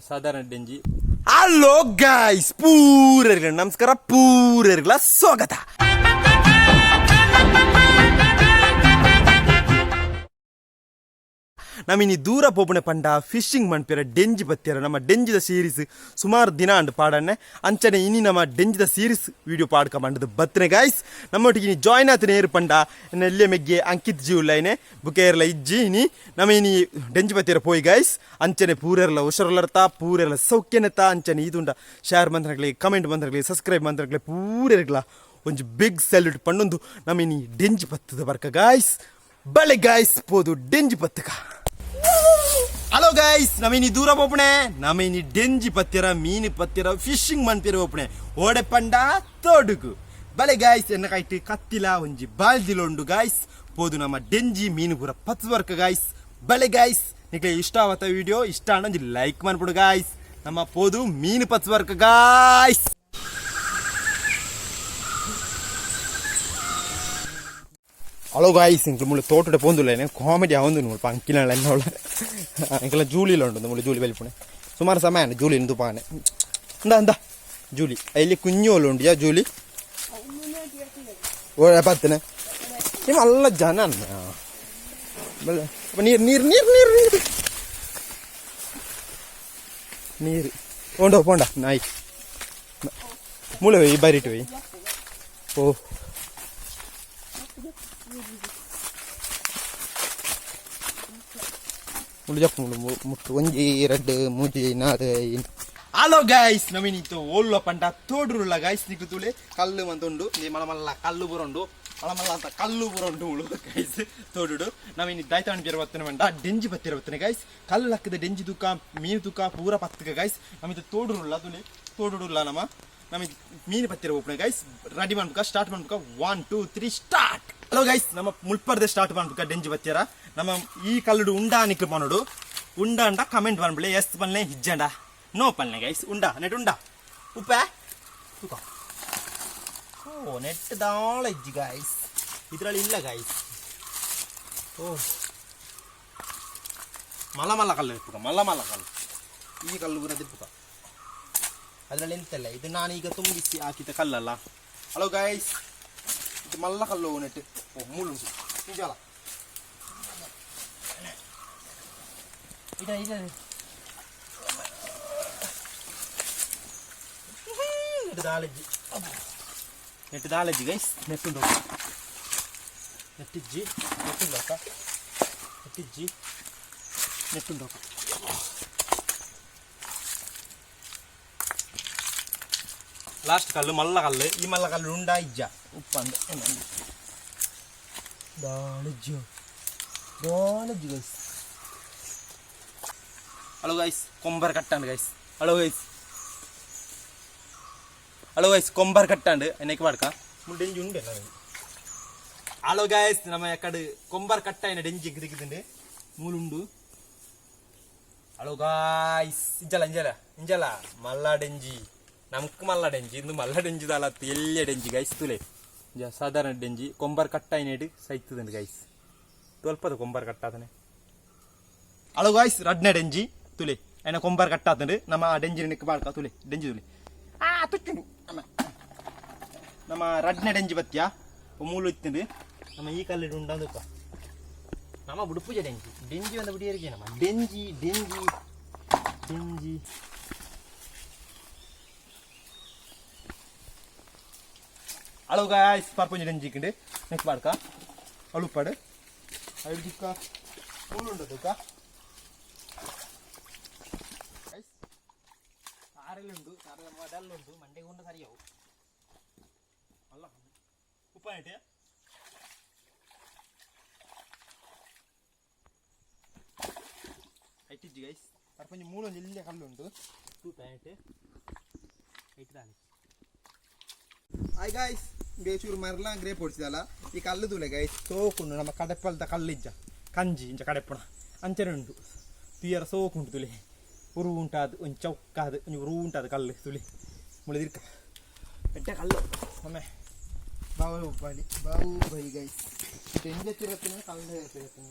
ಸಾಧಾರಣ ಡೆಂಜಿ. Hello guys, ಪೂರರಿಗೆ ನಮಸ್ಕಾರ, ಪೂರರಿಗಳ ಸ್ವಾಗತ. ನಮಿನಿ ದೂರ ಪೋಪುಣೆ ಪಂಡ ಫಿಶಿಂಗ್ ಮನ್ಪಿರ ಡೆಂಜಿ ಬತ್ತಿರ. ನಮ್ಮ ಡೆಂಜಿದ ಸೀರೀಸ್ ಸುಮಾರು ದಿನ ಅಂಡ್ ಪಾಡನ್ನೆ. ಅಂಚನೆ ಇನಿ ನಮ್ಮ ಡೆಂಜಿದ ಸೀರೀಸ್ ವಿಡಿಯೋ ಪಾಡ್ಕ ಮಂಡದ ಬತ್ತನೆ ಗಾಯ್ಸ್. ನಮ್ಮೊಟ್ಟಿಗೆ ಇನಿ ಜಾಯ್ನ್ ಆತನೆ ಏರು ಪಂಡ ಎನ್ನ ಮೆಗ್ಗೆ ಅಂಕಿತ್ ಜೀವುಲೈನೆ ಬುಕೇರ್ಲ ಇಜ್ಜಿ. ಇನಿ ನಮ್ಮ ಇನಿ ಡೆಂಜಿ ಬತ್ತಿರ ಪೋಯಿ ಗಾಯ್ಸ್. ಅಂಚನೆ ಪೂರೆರ್ಲ ಹುಷಾರುಲರ್ತ, ಪೂರೆರ್ಲ ಸೌಖ್ಯನೆತ. ಅಂಚನೆ ಇದುಂಡ ಶೇರ್ ಮಂತ್ರಗ್ಲಿ, ಕಮೆಂಟ್ ಮಂತ್ರಗ್ಲಿ, ಸಬ್ಸ್ಕ್ರೈಬ್ ಮಂತ್ರಗ್ಲಿ, ಪೂರೆರ್ಗ್ಲ ಒಂಜಿ ಬಿಗ್ ಸಲ್ಯೂಟ್ ಪಂಡೊಂದು ನಮ್ಮ ಇನಿ ಡೆಂಜಿ ಪತ್ತದ ಬರ್ಕ ಗಾಯ್ಸ್. ಬಳೆ ಗಾಯ್ಸ್, ಪೋದು ಡೆಂಜಿ ಪತ್ತಕ. ಹಲೋ ಗಾಯ್ಸ್, ನಮಿನಿ ದೂರ ಪೋಪಣೆ. ನಮಿನಿ ಡೆಂಜಿ ಪತ್ತಿರ, ಮೀನು ಪತ್ತಿರ, ಫಿಶಿಂಗ್ ಮನ್ಪಿರ ಪೋಪಣೆ. ಓಡೆ ಪಂಡ ತೋಡುಗು. ಬಲೆ ಗಾಯ್ಸ್, ಎನ್ನ ಕೈಟ್ ಕತ್ತಿಲ ಒಂಜಿ ಬಾಲ್ದಿಲ ಉಂಡು ಗಾಯ್ಸ್. ಪೋದು ನಮ್ಮ ಡೆಂಜಿ ಮೀನು ಪೂರ ಪತ್ತು ವರ್ಕ ಗಾಯ್ಸ್. ಬಲೆ ಗಾಯ್ಸ್, ನಿಕ್ಲೆ ಇಷ್ಟ ಆವತ್ತ ವಿಡಿಯೋ ಇಷ್ಟ ಆಂಡ ಒಂಜಿ ಲೈಕ್ ಮನ್ಪುಡು ಗಾಯ್ಸ್. ನಮ್ಮ ಪೋದು ಮೀನು ಪತ್ತು ವರ್ಕ ಗಾಯ್ಸ್. ಹಲೋ ಗಾಯ್ಸ್, ಇಂಕ್ಲು ಮುಳ್ಳು ತೋಟದ ಪೋಂದುಲ್ಲ. ಕಾಮಿಡಿ ಆವೊಂದು ಮುಲ್ಪ ಅಂಕಿಲ ಎನ್ನೋಳ ಅಂಕೆಲ್ಲ ಜೂಲಿಲ ಉಂಟು. ಮುಳ್ಳು ಜೂಲಿ ಬಲಿಪುಣೆ ಸುಮಾರು ಸಮಯ ಉಂಟು. ಜೂಲಿ ತುಪಾನೆ ಇಂದ ಅಂದ ಜೂಲಿ ಇಲ್ಲಿ ಕುഞ്ഞೋಲು ಉಂಡು. ಯಾ ಜೂಲಿ ಓ ಬತ್ತನೆ ನಿಮ್ಮ ಅಲ್ಲ ಜನ. ನೀರು ನೀರು ನೀರು ನೀರು ನೀರು ನೀರು ಪೋಂಡ ಪೋಂಡ ನಾಯಿ ಮೂಳೆ ಈ ಬರಿಟು. ಓ ಮುಳ್ಳು ಜಪ್ಪು ಮುಳ್ಳು ಮುಟ್ಟು ಒಂಜಿ ರಡ್ಡು ಮೂಜಿ ನಾಲ್. ಹಲೋ ಗಾಯ್ಸ್, ನವೀನಿತ್ತು ಓಲ್ಲ ಪಂಡ ತೋಡುರುಲ್ಲ ಗಾಯ್ಸ್. ನಿಕ್ಲು ತೂಲೆ, ಕಲ್ಲು ಮಂತುಂಡು. ನೀ ಮಲ ಮಲ್ಲ ಕಲ್ಲು ಬುರುಂಡು, ಮಲ ಮಲ್ಲ ಅಂತ ಕಲ್ಲು ಬುರುಂಡು ಉಳು ಗಾಯ್ಸ್. ತೋಡುಡು ನವೀನಿ ದಾಯ್ತಾಣಿ ಬೇರೆ ಬತ್ತನೆ ಪಂಡ ಡೆಂಜಿ ಬತ್ತಿರ ಬತ್ತನೆ ಗಾಯ್ಸ್. ಕಲ್ಲು ಲಕ್ಕದ ಡೆಂಜಿ ತೂಕ, ಮೀನು ತೂಕ ಪೂರ ಪತ್ತಕ ಗಾಯ್ಸ್. ನಮಿತ ತೋಡುರುಲ್ಲ ತುಲೆ, ತೋಡುಡುಲ್ಲ. ನಮ್ಮ ನಮಗೆ ಮೀನು ಪತ್ತಿರ ಓಪನೆ ಗೈಸ್. ರೆಡಿ ಮಾಡ್ಬೇಕ, ಸ್ಟಾರ್ಟ್ ಮಾಡ್ಬೇಕ. 1 2 3 ಸ್ಟಾರ್ಟ್. ಹಲೋ ಗೈಸ್, ನಮ್ಮ ಮುಲ್ಪರ್ದೆ ಸ್ಟಾರ್ಟ್ ಮಾಡ್ಬೇಕ ಡೆಂಜಿ ಬತ್ತಿರ. ನಮ್ಮ ಈ ಕಲ್ಲುಡು ಉಂಡಾ ನಿಕ್ಲು ಪನೋಡು. ಉಂಡ ಅಂಡ ಕಮೆಂಟ್ ಮಾಡ್ಬಿಡಿ. ಎಸ್ ಪನ್ಲೆ, ಹಿಜ್ಜಂಡ ನೋ ಪನ್ಲೆ ಗೈಸ್. ಉಂಡ ನೆಟ್ ಉಂಡ ಉಪ್ಪೆ ತೂಕ. ಓ ನೆಟ್ ದಾಳ ಇಜ್ಜಿ ಗಾಯ್ಸ್, ಇದ್ರಲ್ಲಿ ಇಲ್ಲ ಗಾಯ್ಸ್. ಓ ಮಲ್ಲ ಮಲ್ಲ ಕಲ್ಲು ಇಪ್ಪುಕ, ಮಲ್ಲ ಮಲ್ಲ ಕಲ್ಲು. ಈ ಕಲ್ಲು ಪೂರ ತಿಪ್ಪುಕ. ಅದರಲ್ಲಿ ಎಂತೆಲ್ಲ ಇದು ನಾನೀಗ ತುಂಬಿಸಿ ಹಾಕಿದ ಕಲ್ಲಲ್ಲ. ಹಲೋ ಗಾಯ್ಸ್, ಇದು ಮಲ್ಲ ಕಲ್ಲು ನೆಟ್ಟು. ಓ ಮುಳ್ಳು ನಿಜ ಇದೆ ಇದೆ. ನೆಟ್ಟು ದಾಲಜ್ಜಿ, ನೆಟ್ಟು ದಾಲಜ್ಜಿ ಗೈಸ್. ನೆಟ್ಟುಂಡು, ನೆಟ್ಟಿಜ್ಜಿ, ನೆಟ್ಟುಂಡಕ್ಕ, ನೆಟ್ಟಿಜ್ಜಿ, ನೆಟ್ಟುಂಡು. ಲಾಸ್ಟ್ ಕಲ್ಲು ಮಲ್ಲ ಕಲ್ಲು. ಈ ಮಲ್ಲ ಕಲ್ಲು ಉಂಡಾ ಇಜ್ಜ ಉಪ್ಪಂದು ದಾಳಜ್ಜು ದಾಳಜ್ಜು ಗೈಸ್. ಹಲೋ ಗೈಸ್, ಕೊಂಬರ್ ಕಟ್ಟಾಂಡ್ guys. Hello guys, hello guys, ಕೊಂಬರ್ ಕಟ್ಟಾಂಡ್ ಎನ್ನಕ್ಕೆ ಪಾಡ್ಕ ಡೆಂಜಿ ಉಂಡೆ. ಹಲೋ ಗೈಸ್, ನಮ್ಮ ಎಕ್ಕಡು ಕೊಂಬರ್ ಕಟ್ಟಾಯಿನ ಡೆಂಜಿ ದಿಕ್ಕಿದುಂಡು, ಮೂಲುಂಡು. ಹಲೋ ಗಾಯ್ಸ್, ಇಂಜಲ ಇಂಜಲ ಇಂಜಲ ಮಲ್ಲ ಡೆಂಜಿ. ನಮ್ಕ್ ಮಲ್ಲ ಡೆಂಜಿ ಇಂದು. ಮಲ್ಲ ಡೆಂಜಿ ದಾಲತ್ತು ಎಲ್ಲಿಯ ಡೆಂಜಿ ಗೈಸ್. ತುಲೆ, ಸಾಧಾರಣ ಡೆಂಜಿ. ಕೊಂಬರ್ ಕಟ್ಟಾಯಿನೇಡು ಸೈತದಂಡು ಗೈಸ್. ತೊಲ್ಪದ ಕೊಂಬರ್ ಕಟ್ಟಾದನೆ. ಹಲೋ ಗಾಯ್ಸ್, ರಡ್ನ ಡೆಂಜಿ ತುಲೆ. ಏನ ಕೊಂಬರ್ ಕಟ್ಟಾತಂಡು. ನಮ್ಮ ಆ ಡೆಂಜಿ ನಿಕ್ ಬಾಳ್ಕ. ತುಲೆ ಡೆಂಜಿ ತುಲೆ. ಆ ತುಚ್ಚುಂಡು. ನಮ್ಮ ನಮ್ಮ ರಡ್ನ ಡೆಂಜಿ ಬತ್ತಿಯ ಮೂಲು ಇತ್ತಂಡು. ನಮ್ಮ ಈ ಕಲ್ಲಿಡು ಉಂಡಂದುಪ್ಪ. ನಮ್ಮ ಬುಡುಪುಜ ಡೆಂಜಿ ಡೆಂಜಿ ಒಂದು ಬಿಡಿಯರಿಗೆ. ನಮ್ಮ ಡೆಂಜಿ ಡೆಂಜಿ ಡೆಂಜಿ. ಹಲೋ ಗಾಯ್ಸ್, ಪರ್ಪಂಜಿ ಡೆಂಜಿ ಇಕ್ಕಿಂಡು ನೆಕ್ ಬಾಡ್ಕ ಅಳುಪಾಡು ಐದು ದಿಕ್ಕ ಮುಳ್ಳುಂಡು ದುಕ್ಕ. ತಾರೆಲ್ಲುಂಡು, ತಾರೆ ಮಡಲ್ಲುಂಡು, ಮಂಡೆಗೆ ಉಂಡು ಸರಿಯವು. ಅಲ್ಲ ಉಪ್ಪಾಯಿಟ್ಟೆ ಐಟಿಜ್ಜಿ ಗೈಸ್. ಪರ್ಪಂಜಿ ಮೂಲೊಂಜಿ ಇಲ್ಲೇ ಕಲ್ಲುಂಡು. ಟೂ ಪ್ಯಾಂಟ್ ಐಟ್ ದಾನೆ. ಹಾಯ್ ಗಾಯ್ಸ್, ಬೇಚೂರು ಮರಲ ಗ್ರೇಪ್ ಹೊಡ್ಸಿದಲ್ಲ. ಈ ಕಲ್ಲು ತೂಲೆ ಗೈಸ್, ಸೋಕುಂಡು. ನಮ್ಮ ಕಡೆಪ್ಪಲ್ದ ಕಲ್ಲಿಜ್ಜ ಕಂಜಿ ಇಂಚ ಕಡೆಪ್ಪಣ ಅಂಚನೆ ಉಂಟು. ತುಯರ ಸೋಕುಂಟು ತುಲೆ. ಉರು ಉಂಟಾದ್ ಒಂಜಿ ಚೌಕಾದ್ ಒಂಜಿ ಉರು ಉಂಟಾದ ಕಲ್ಲು ತುಲೆ. ಮುಳಿದಿರ್ಕ ಎಡ್ಡೆ ಕಲ್ಲು ಒಮ್ಮೆ. ಬಾಹುಬಲಿ ಬಾಹುಬಲಿ ಗೈಸ್. ಎಂಜ ತಿರತ್ತಿನ ಕಲ್ಲು ತಿರತ್ತಿನ.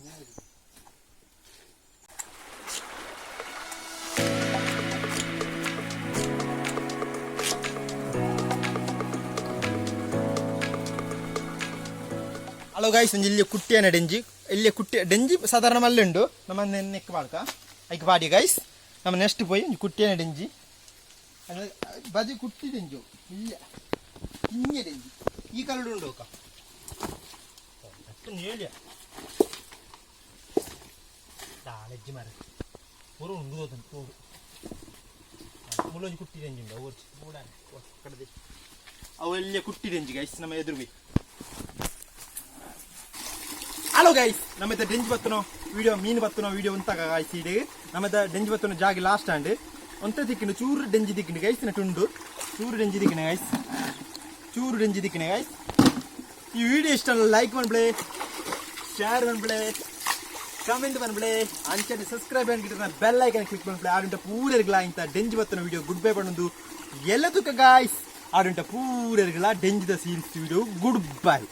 ಹಲೋ ಗಾಯ್ಸ್, ಒಂಜಿ ಇಲ್ಲಿ ಕುಟ್ಟಿಯನ ಡೆಂಜಿ. ಇಲ್ಲಿ ಕುಟ್ಟಿ ಡೆಂಜಿ ಸಾಧಾರಣ ಮಲ್ಲೆ ಉಂಡು. ನಮ್ಮ ನೆಕ್ ಪಾಡ್ಕ, ಐಕ್ ಪಾಡಿ ಗೈಸ್. ನಮ್ಮ ನೆಕ್ಸ್ಟ್ ಪೋಯಿ ಒಂಜಿ ಕುಟ್ಟಿಯನ ಡೆಂಜಿ. ಅದು ಬಜಿ ಕುಟ್ಟಿ ಡೆಂಜು ಇಲ್ಲ, ಕಿಂಜ ಡೆಂಜಿ. ಈ ಕಲರ್ ಉಂಡು ಅಕ್ಕ. ನೇಳಿಯ ದಾಳೆಜ್ಜಿ ಮರ ಪೂರ ಉಂಡು ತೋತುಂಡು ತೋಡು. ಮುಲ್ಲೊಂಜಿ ಕುಟ್ಟಿ ಡೆಂಜಿ ಉಂಡು, ಅವು ಒರ್ಚಿ. ಕಡದೆ ಅವು ಎಲ್ಲ ಕುಟ್ಟಿ ಡೆಂಜಿ ಗೈಸ್, ನಮ್ಮ ಎದುರು. ಹಲೋ ಗೈಸ್, ನಮ್ಮ ಡೆಂಜ್ ಬತ್ತನೋ ವಿಡಿಯೋ, ಮೀನು ಬತ್ತನೋ ವಿಡಿಯೋ ಉಂತಾಗ ಗಾಯ್ಸ್. ಇಡಿ ನಮ್ಮ ಡೆಂಜ್ ಬತ್ತನೋ ಜಾಗ ಲಾಸ್ಟ್ ಆಂಡ್ ಒಂತೆ ತಿಕ್ಕಿಂಡು, ಚೂರು ಡೆಂಜಿ ತಿಕ್ಕಿಂಡು ಗೈಸ್. ನಟುಂಡು ಚೂರು ಡೆಂಜಿ ತಿಕ್ಕಿನ ಗೈಸ್, ಚೂರು ಡೆಂಜಿ ತಿಕ್ಕಿನ ಗೈಸ್. ಈ ವಿಡಿಯೋ ಇಷ್ಟ ಲೈಕ್ ಮನ್ಪ್ಲೆ, ಶೇರ್ ಮನ್ಪ್ಲೆ, ಕಮೆಂಟ್ ಮನ್ಪ್ಲೆ, ಅಂಚನೆ ಸಬ್ಸ್ಕ್ರೈಬ್ ಅನ್ಕಿಟ್ಟು ಬೆಲ್ ಐಕನ್ ಕ್ಲಿಕ್ ಮನ್ಪ್ಲೆ. ಆಡುಂಟ ಪೂರೆರ್ಗಲ ಇಂತ ಡೆಂಜ್ ಬತ್ತನ ವಿಡಿಯೋ ಗುಡ್ ಬೈ ಪಣ್ಣೊಂದು ಎಲ್ಲ ತುಕ್ಕ ಗಾಯ್ಸ್. ಆಡುಂಟ ಪೂರೆರ್ಗಲ ಡೆಂಜಿದ ಸೀರೀಸ್ ವಿಡಿಯೋ ಗುಡ್ ಬೈ.